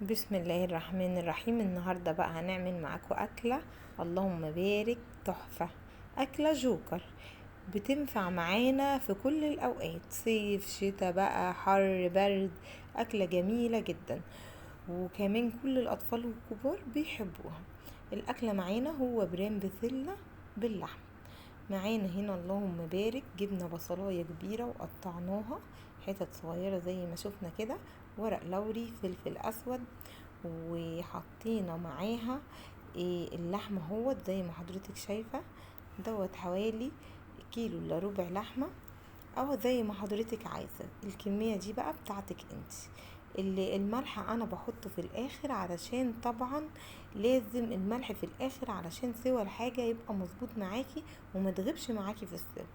بسم الله الرحمن الرحيم. النهاردة بقى هنعمل معاكم أكلة اللهم بارك تحفة، أكلة جوكر بتنفع معانا في كل الأوقات، صيف شتاء بقى حر برد، أكلة جميلة جدا وكمان كل الأطفال والكبار بيحبوها. الأكلة معانا هو برام بسلة باللحم. معانا هنا اللهم بارك جبنا بصلاية كبيرة وقطعناها حتت صغيرة زي ما شفنا كده، ورق لوري، فلفل أسود، وحطينا معاها اللحمة اهوت زي ما حضرتك شايفة دوت، حوالي كيلو الا ربع لحمة او زي ما حضرتك عايزة. الكمية دي بقى بتاعتك انت. اللي الملح انا بحطه في الاخر علشان طبعا لازم الملح في الاخر علشان سوى الحاجة يبقى مظبوط معاكي وما تغيبش معاكي في السوا.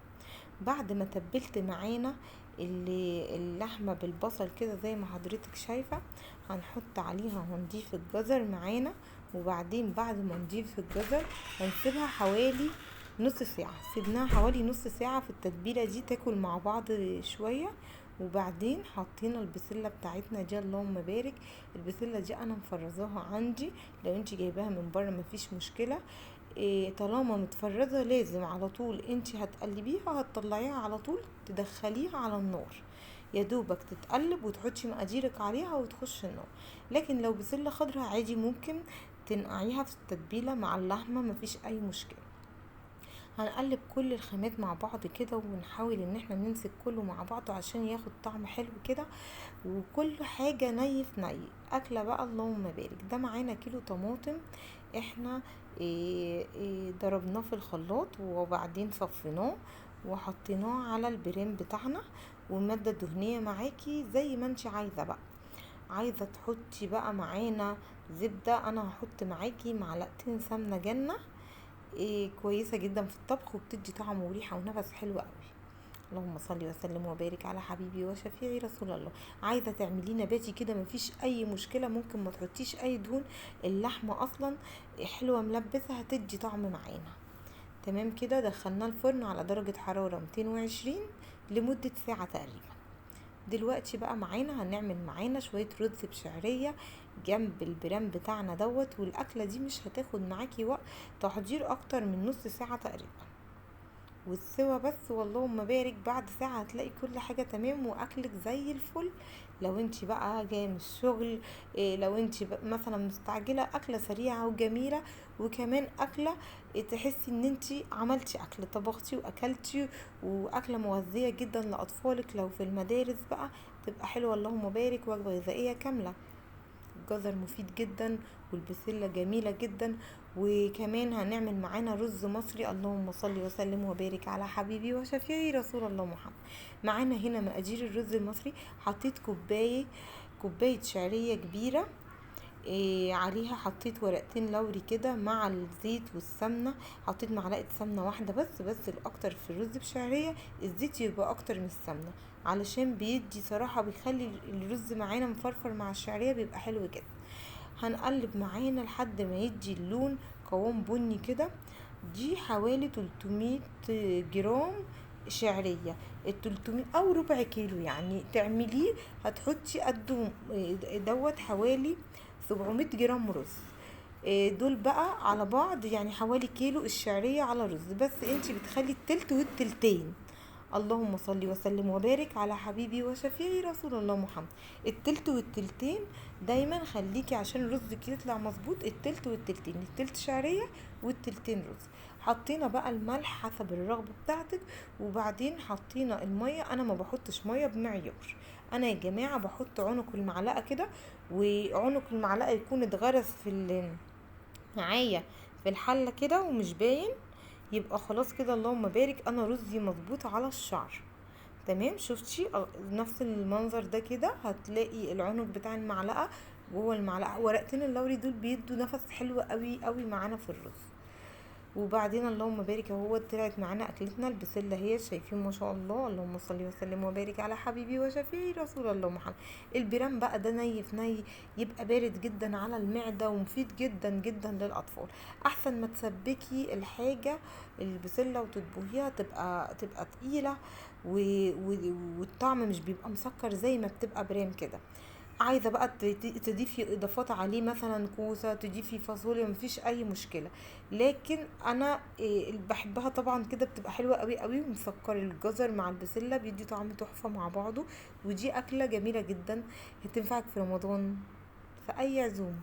بعد ما تبلت معانا اللحمة بالبصل كده زي ما حضرتك شايفة، هنحط عليها هنضيف الجزر معانا، وبعدين بعد ما نضيف الجزر هنسيبها حوالي نص ساعة. سيبناها حوالي نص ساعة في التتبيلة دي تاكل مع بعض شوية. وبعدين حطينا البسلة بتاعتنا دي اللهم بارك. البسلة دي انا مفرزاها عندي، لو انت جايباها من بره مفيش مشكلة، طالما متفرزة لازم على طول انت هتقلبيها، هتطلعيها على طول تدخليها على النار، يا دوبك تتقلب وتحطي مقاديرك عليها وتخش النار. لكن لو بسلة خضراء عادي ممكن تنقعيها في التتبيلة مع اللحمة مفيش اي مشكلة. هنقلب كل الخامات مع بعض كده ونحاول ان احنا نمسك كله مع بعضه عشان ياخد طعم حلو كده، وكل حاجة ني في ني. اكلة بقى اللهم بارك. ده معانا كيلو طماطم احنا ضربناه في الخلاط وبعدين صفيناه وحطيناه على البرام بتاعنا، والمادة الدهنية معاكي زي ما انت عايزة بقى. عايزة تحطي بقى معانا زبدة، انا هحط معاكي معلقتين سمنة جنة، كويسة جدا في الطبخ وبتدي طعم وريحة ونفس حلو قوي. اللهم صل وسلم وبارك على حبيبي وشفيعي رسول الله. عايزة تعمليه نباتي كده مفيش اي مشكلة، ممكن ما تحطيش اي دهون، اللحمة اصلا حلوة ملبسة هتدي طعم معانا. تمام كده. دخلناه الفرن على درجة حرارة 220 لمدة ساعة تقريبا. دلوقتي بقى معانا هنعمل معانا شوية رز بشعرية جنب البرام بتاعنا دوت، والاكلة دي مش هتاخد معاكي وقت تحضير اكتر من نص ساعة تقريبا والسوا بس، واللهم بارك. بعد ساعة هتلاقي كل حاجة تمام واكلك زي الفل. لو انتي بقى جاية من الشغل، لو انتي مثلا مستعجلة، اكلة سريعة وجميلة، وكمان اكلة تحسي ان انتي عملتي اكل، طبختي واكلتي، واكلة مغذية جدا لاطفالك لو في المدارس بقى تبقى حلوة اللهم بارك، وجبة غذائية كاملة. الجزر مفيد جدا والبسلة جميلة جدا، وكمان هنعمل معانا رز مصري اللهم صل وسلم وبارك على حبيبي وشفيعي رسول الله محمد. معانا هنا مقادير الرز المصري. حطيت كوباية شعرية كبيرة، عليها حطيت ورقتين لوري كده مع الزيت والسمنة، حطيت معلقة سمنة واحدة بس الاكتر في الرز بشعرية الزيت يبقى اكتر من السمنة علشان بيدي صراحة، بيخلي الرز معانا مفرفر مع الشعرية بيبقى حلو جدا. هنقلب معانا لحد ما يدي اللون قوام بني كده. دي حوالي 300 جرام شعرية، التلتمية او ربع كيلو يعني تعمليه، هتحطي قده دوت حوالي 700 جرام رز. دول بقى على بعض يعني حوالي كيلو الشعرية على رز، بس انتي بتخلي التلت والتلتين. اللهم صل وسلم وبارك على حبيبي وشفيعي رسول الله محمد. التلت والتلتين دايما خليكي عشان رزك يطلع مظبوط، التلت والتلتين، التلت شعرية والتلتين رز. حطينا بقى الملح حسب الرغبة بتاعتك، وبعدين حطينا المية. انا ما بحطش مية بمعيار، انا يا جماعة بحط عنق المعلقة كده، وعنق المعلقة يكون اتغرس معايا في الحلة كده ومش باين، يبقى خلاص كده اللهم بارك انا رزي مظبوط على الشعر. تمام. شفتي نفس المنظر ده كده، هتلاقي العنق بتاع المعلقة جوه المعلقة. ورقتين اللوري دول بيدوا نفس حلو قوي قوي معانا في الرز. وبعدين اللهم بارك اهو طلعت معانا اكلتنا البسله اهي، شايفين ما شاء الله. اللهم صل وسلم وبارك على حبيبي وشفيعي رسول الله محمد. البرام بقى ده ني في ني، يبقى بارد جدا على المعده ومفيد جدا جدا للاطفال. احسن ما تسبكي الحاجه البسله وتطبخيها تبقى تقيله والطعم مش بيبقى مسكر زي ما بتبقى برام كده. عايزه بقى تضيفي اضافات عليه، مثلا كوسة، تضيفي فاصوليا، مفيش اي مشكلة. لكن انا بحبها طبعا كده، بتبقى حلوة قوي قوي، ومسكر الجزر مع البسله بيدي طعم تحفة مع بعضه. ودي اكله جميلة جدا، هتنفعك في رمضان، في اي عزومة.